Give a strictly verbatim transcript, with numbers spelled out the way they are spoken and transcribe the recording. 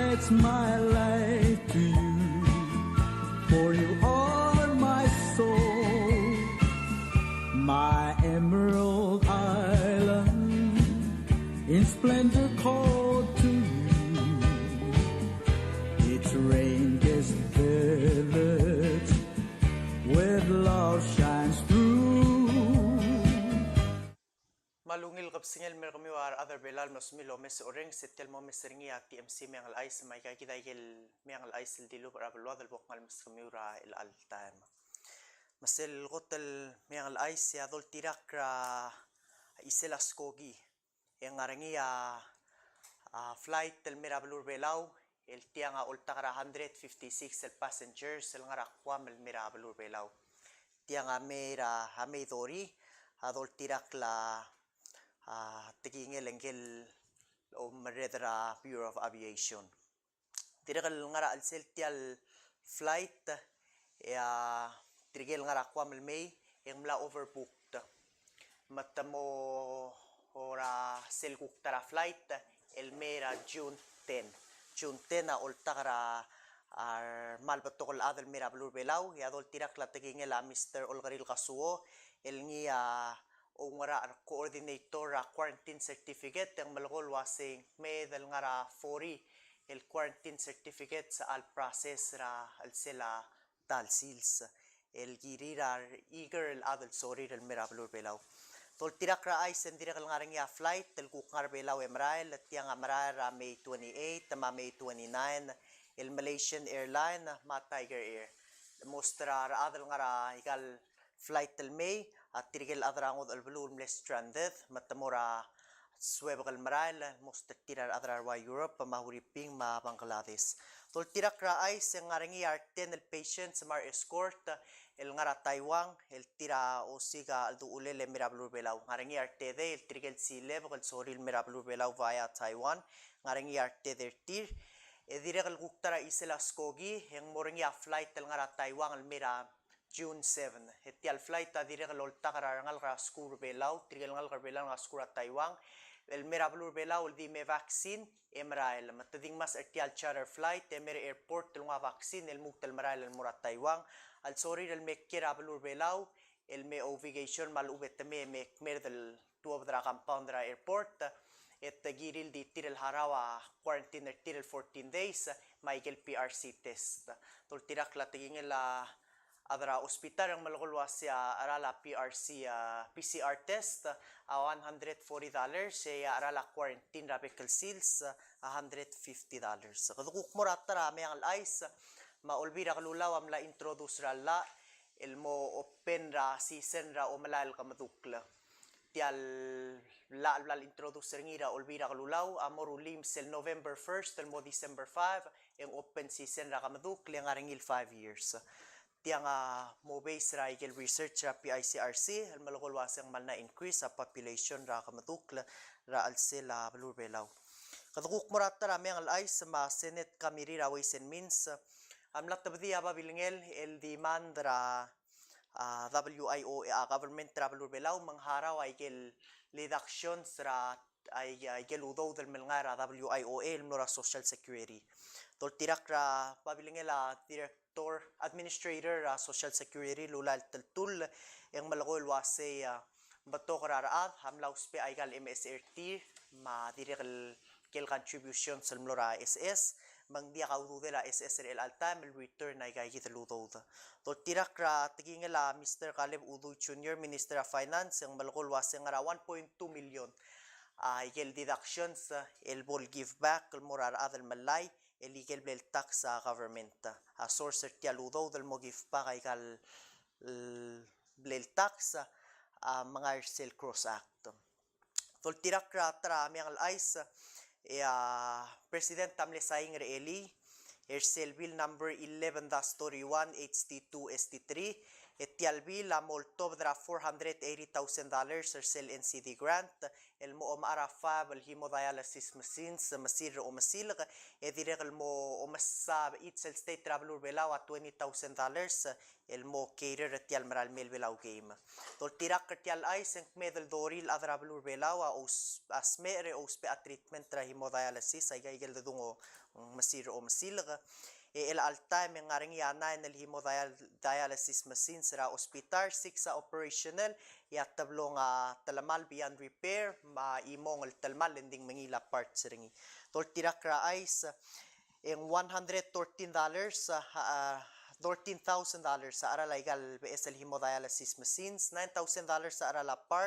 It's my life to you, for you are my soul, my emerald island, in splendor called to you. Its rain-kissed village with love shines through. Me a ungil kebesengei el mer kemiu a rechad er Belau el mlo smiu el omes e orrenges e tia el mo omes er ngii a T M C Meang el Chais, me aika kid a ikel meang el chais el dilubech er a beluad el bo kngai el mes kemiu er a chelecha el taem. Me sel kot el meang el chais e a doltirakl er a chisel a skoki e ng ngar er ngii a, a flight el mer a beluu er Belau, el tiang a oltak er a hundred fifty-six el passengers el ngar er a Guam el mer a beluu er Belau. Tiang a mei er a, a mei dori, a doltirakl a, a tekingel ngike el omerreder er a Bureau of Aviation. Dirrek el ngar er a chelsel tia el flight, e a tirke el ngar er a Guam el mei, e ng mla overbooked. Me te mo er a sel kuk ta er a flight el mei er a June ten. June ten a oltak er a, a remal betok el chad el mer a beluu er Belau, e a doltirakl a tekingel a Mister Olkeriil Kazuo, el ngii a oungerachel er a coordinator er a quarantine certificate, e ng melekoi el uasei ng kmeed el ngar er a forty el quarantine certificate sel process er a chelsel a ta el sils el kirir a rechiker el chad el sorir el mer a beluu er Belau. Doltirakl er a chais e ng dirrek el ngar er ngii a flight el kuk ngar er Belau e merael, tiang a merael er a May twenty-eight me a May twenty-nine, el Malaysian Airline me a Tiger Air. Most er a rechad el ngar er aika el flight el mei a tirke el chad er a ngodech el beluu el mle stranded, me te mo er a suebek el merael, most er tir a rechad er a rua Europe me a Huriping me a Bangladesh. Doltirakl er a chais e ng ngar er ngii a re ten el patients me a re escort el ngar er a Taiwan, el tir a osiik a cheldechulel e mer a beluu er Belau. Ngar er ngii a re tedei el tirke el silebek el sorir el mer a beluu er Belau via Taiwan, ngar er ngii a re tedei er tir. E dirrek el kuk ta er a chisel a skoki e ng mo er ngii a flight el ngar er a Taiwan el mer a June seven. E tia el flight a dirrek el oltak er a rengalek er a skuul er Belau, tirke el ngalek er Belau el ngar er a skuul er a Taiwan, el mer a beluu er Belau el di me vaccine e merael. Me te di ngmasech er tia el charter flight e mer a airport el nguu a vaccine e lmuut el merael el mo er a Taiwan. A lsorir el me kiei er a beluu er Belau el me obligated me a lechub e te mei e me kmerd el tuobed er a compound er a airport, e te kirir el di tir el harau a quarantine er tir el fourteen days, me aike el P R C test. Doltirakl a tekingel a chad er a hospital e ng melekoi el uasei a cheral a P R C, a P C R test a one hundred forty dollars, e a cheral a quarantine er a bek el sils a hundred fifty dollars. Kede kuk mo er a ta er a meang el chais, me a Olbiil er a Kelulau a mla introduce er a llach el mo open er a season er a omelai el kemedukl. Tia el llach el bla el introduce er ngii er a Olbiil er a Kelulau a mo rullii sel November first el mo December five, e ng open season er a kemedukl e ngar er ngii el five years. Tiang a mo base er aike el research er a P I C R C el melekoi el uasei ng mla increase a population er a kemedukl er a chelsel a beluu er Belau. Kede kuk mo er a ta er a meang el chais, me a Senate Committee er a Ways and Means a mla tebedii a babilngel el demand er a, a, W I O A, a government er a beluu er Belau, me ng harau aike el deductions er a, ai-, aike el udoud el mlengai er a W I O A el mlo er a Social Security. Doltirakl er a babilngel a dirrek tor administrator er a Social Security el Ulai Teltull, e ng melekoi el uasei a betok er a rechad a mla ousbech aika el M S er tir, me a dirrek el, aike el contributions el mlo er a S S, me ng diak a ududel a S S er chelecha el taem el return aika kid el udoud. Doltirakl er a tekingel a Mister Kaleb Udui Junior, Minister er a Finance, e ng melekoi el uasei ng ngar er a one point two million aike el deductions el bo le give back el mo er a rechad el melai, el ikel blal tax a government. A source er tia el udoud el mo give back aika el blal tax a mengai er sel CROSS Act. Doltirakl er a ta er a meang el chais, e a President a mle sain er elii er sel Bill number eleven dash thirty-one H D two S D three, E tia el bill a mo oltobed er a four hundred eighty thousand dollars er sel N C D grant el mo omechar a five el hemodialysis machines, mesil er a omesilek, e dirrek el mo omesa bechits el state er a beluu er a Belau a twenty thousand dollars el mo cater er tia el merael mei el Belau Game. Doltirakl er tia el chais e ng kmeed el dorir el chad er a beluu er a Belau a ous-, a smecher e ousbech a treatment er a hemodialysis, aika ikel dedung el mesil er a omesilek. E chelecha el taem e ng ngar er ngii a nine el hemodial-, dialysis machines er a hospital, six a operational, e a teblong a telemall beyond repair, me a chimong el telemall e ng di mengiil a parts er ngii. Doltirakl er a chais, e ng one hundred thirteen dollars, a, a, thirteen thousand dollars a cheral aika el beches el hemodialysis machines, nine thousand dollars a cheral a parts,